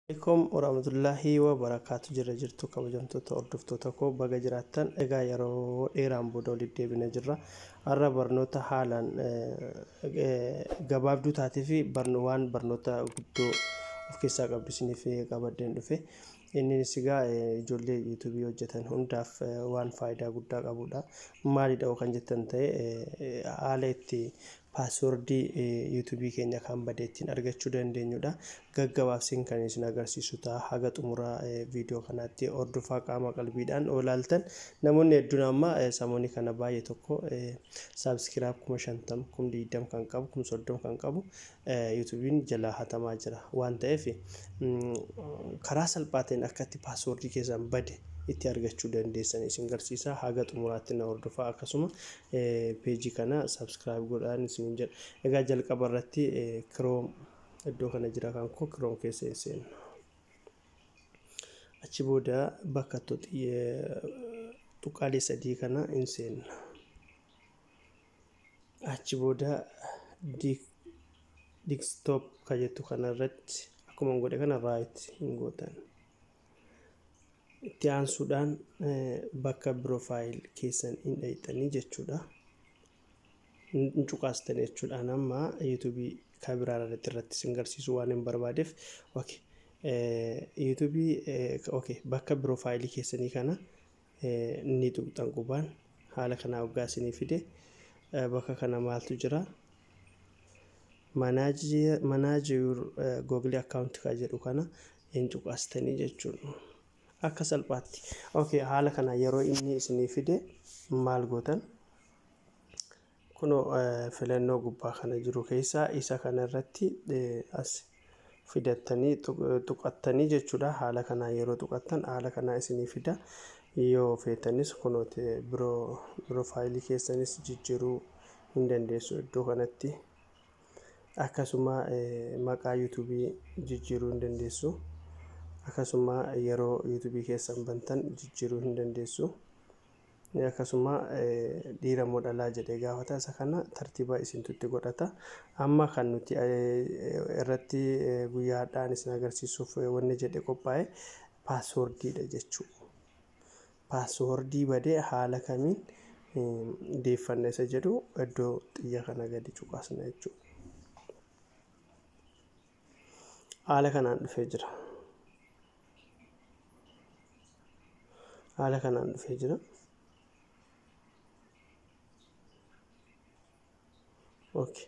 Alaikum warahmatullahi wabarakaatu. Jira jirtu kabajamtoota hordoftoota koo, baga jiraattan. Egaa yeroo dheeraan booda walitti deebinee jirra. Har'a barnoota haalaan gabaabduu taatee fi waan barnoota guddoo of keessaa qabdu isiniif qabadheen dhufe. Innis egaa ijoollee yuutuubii hojjetan hundaaf waan faayidaa guddaa qabudha. Maalidha kan jettan ta'e, haala itti paaswordii yuutuubii keenya kan bade ittiin argachuu dandeenyudha. Gaggabaabsiin kan isin agarsiisu ta'a. Haga xumuraa viidiyoo kanaatti hordofaa, qaama qalbiidhaan olaaltan. Namoonni hedduun amma samoonni kana baay'ee tokko subscribe 50,000, 20,000 kan qabu, 30,000 kan qabu yuutuubiin jalaa hatamaa jira waan ta'eef, karaa salphaa ta'een akka itti paaswordii keessan bade itti argachuu dandeessan isin garsiisa. Haga xumuraatti na hordofaa, akkasuma peejii kana subscribe godhaan isin jedha. Egaa jalqaba irratti Chrome iddoo kana jira, kan koo Chrome keessa hin seennu. Achi booda bakka tuqaalee sadii kana hin seenna. Achi booda desktop ka jettu kana irratti akkuma godhe kana right hin gootan. Itti aansuudhaan bakka profile keessan hin dhayxanii jechuudha. Hin cuqaastan jechuudha. Amma yuutuubii kan biraa irratti isin garsiisuu waan hin barbaadeef, okay. Yuutuubii, okay, bakka piroofaayilii keessanii kana ni tuqxan qubaan. Haala kanaa waggaa isinii fide, bakka kana maaltu jira? Manage your Google account ka jedhu kana hin cuqaastanii jechuudha. Akka salphaatti. Okay, haala kana yeroo inni isinii fide maal gootan? Kunoo filannoo gubbaa kana jiru keessaa isa kana irratti as fidattanii tuqattanii jechuudha. Haala kanaa yeroo tuqattan haala kanaa isinii fida. Yoo feetanis kunooti piroofaayilii keessanis jijjiiruu hin dandeessu iddoo kanatti. Akkasuma maqaa yuutuubii jijjiiruu hin dandeessu. Akkasuma yeroo yuutuubii keessan bantan jijjiiruu hin dandeessu. Akkasuma dhiira moo dhalaa jedhee gaafata, isa kana tartiiba isintu itti godhata. Amma kan nuti irratti guyyaa har'aan isin agarsiisuuf wanni jedhe qophaa'e paaswordiidha jechuudha. Paaswordii badee haala kamiin deeffanna isa jedhu iddoo xiyya kana gadi cuqaasna jechuudha. Haala kanaan dhufee jira. Haala kanaan dhufee jira. Okay.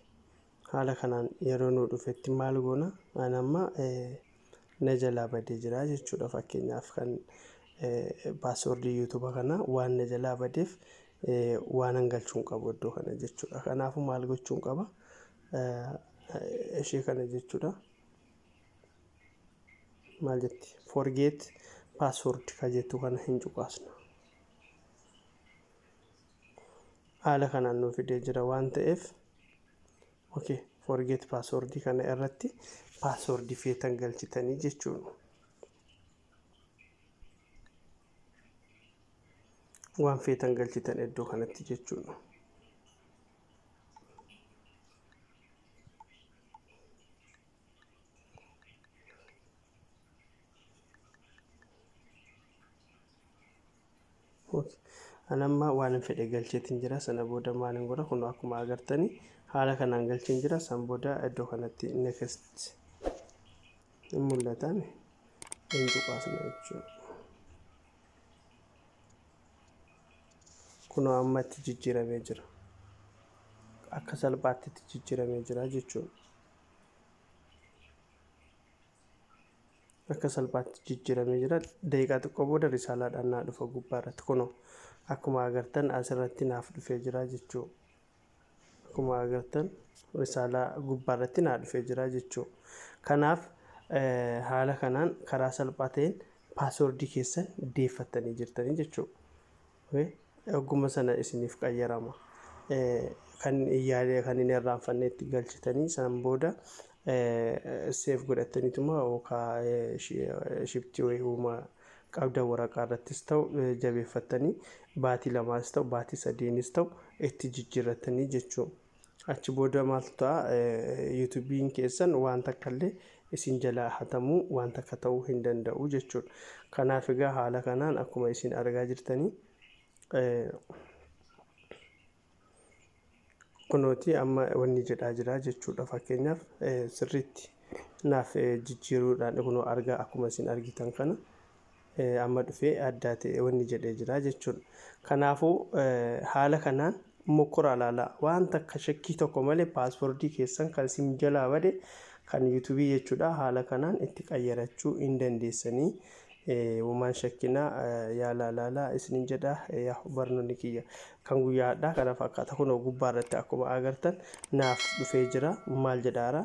Haala kanaan yeroo nu dhufetti maal goona? Ani amma na jalaa badee jira jechuudha. Fakkeenyaaf kan paaswordii yuutuuba kana waan na jalaa badeef waan an galchuu hin qabu iddoo kana jechuudha. Kanaafuu maal gochuu hin qaba? Ishee kana jechuudha. Maal jetti? Forget password ka jettu kana hin cuqaasna. Haala kanaan nu fidee jira waan ta'eef, okay, forget password kana irratti paaswordii feetan galchitanii jechuudha. Waan feetan galchitan iddoo kanatti jechuudha. Ani amma waan hin fedhe galcheetiin jira. Sana booda maal hin godha? Kun akkuma agartanii haala kanaan galcheen jira. San booda iddoo kanatti next hin mul'atan hin cuqaasna jechuudha. Kunoo amma itti jijjiiramee jira. Akka salphaatti itti jijjiiramee jira jechuudha. Akka salphaatti jijjiiramee jira. Daqiiqaa xiqqoo booda risaalaadhaan naa dhufa gubbaa irratti. Kunoo akkuma agartan asirratti naaf dhufee jira jechuudha. Akkuma agartan risaalaa gubbaa irratti naa dhufee jira jechuudha. Kanaaf haala kanaan karaa salphaa ta'een paaswordii keessan deeffattanii jirtanii jechuudha. Ogguma sana isiniif qayyarama. Kan yaade kan hin irraanfanne itti galchitanii, san booda save godhataniituma yookaan shiftii wayii uumaa qabda waraqaa irrattis ta'u jabeeffattanii baatii 2s ta'u baatii 3nis ta'u itti jijjiirratanii jechuudha. Achi booda maaltu ta'a? Yuutuubiin keessan waan takka illee isin jalaa hatamuu wanta akka ta'uu hin danda'u jechuudha. Kanaaf egaa haala kanaan akkuma isin argaa jirtanii kunooti amma wanni jedhaa jira jechuudha. Fakkeenyaaf sirriitti naaf jijjiiruudhaan kunoo argaa akkuma isin argitan kana amma dhufee addaa ta'e wanni jedhee jira jechuudha. Kanaafuu haala kanaan mokkoraa ilaalaa, waan takka shakkii tokko malee passwordii keessan kan isin jalaa bade kan YouTubeii jechuudha, haala kanaan itti qayyarachuu hin dandeessanii. Uumaan shakkinaa yaala ilaalaa isinin jedha. Barnoonni kiyya kan guyyaadha kana fakkaata. Kunoo gubbaa irratti akkuma agartan naaf dhufee jira. Maal jedhaara?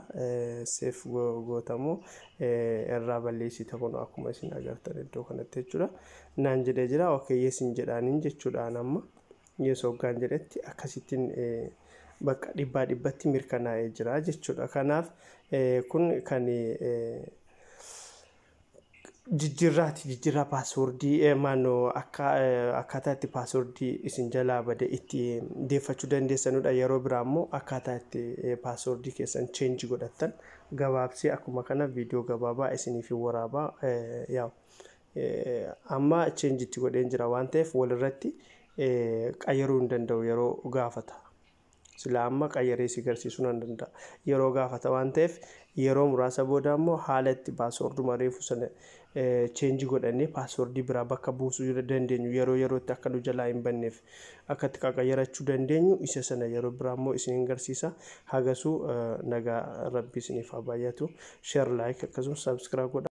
Save gootamoo irraa balleessita? Kunoo akkuma isin agartan iddoo kanatti jechuudha naan jedhee jira. Okay, yesin jedhaaniin jechuudhaan amma yes hoggaan jedhetti akkasittiin bakka dhibbaa dhibbatti mirkanaa'ee jira jechuudha. Kanaaf kun kan jijjiirraati, jijjiirraa passwordii maannoo akka akkaataa itti passwordii isin jalaa bade itti deeffachuu dandeessanudha. Yeroo biraa immoo akkaataa itti passwordii keessan change godhattan gabaabsee akkuma kana viidiyoo gabaabaa isiniif waraabaa. Yaa'u amma change itti godheen jira waan ta'eef walirratti qayyaruu hin danda'u, yeroo gaafata. Sila amma qayyaree si garsiisuu nan danda'a. Yeroo gaafata waan ta'eef yeroo muraasa booda immoo haala itti passworduma reefu sana change godhannee passwordii biraa bakka buusuu dandeenyu, yeroo yerootti akka nu jalaa hin banneef akka itti qaqayyarachuu dandeenyu, isa sana yeroo biraa immoo isin garsiisa. Hagasuu nagaa rabbi isiniif haa baay'atu. Share, like, akkasumas subscribe godha.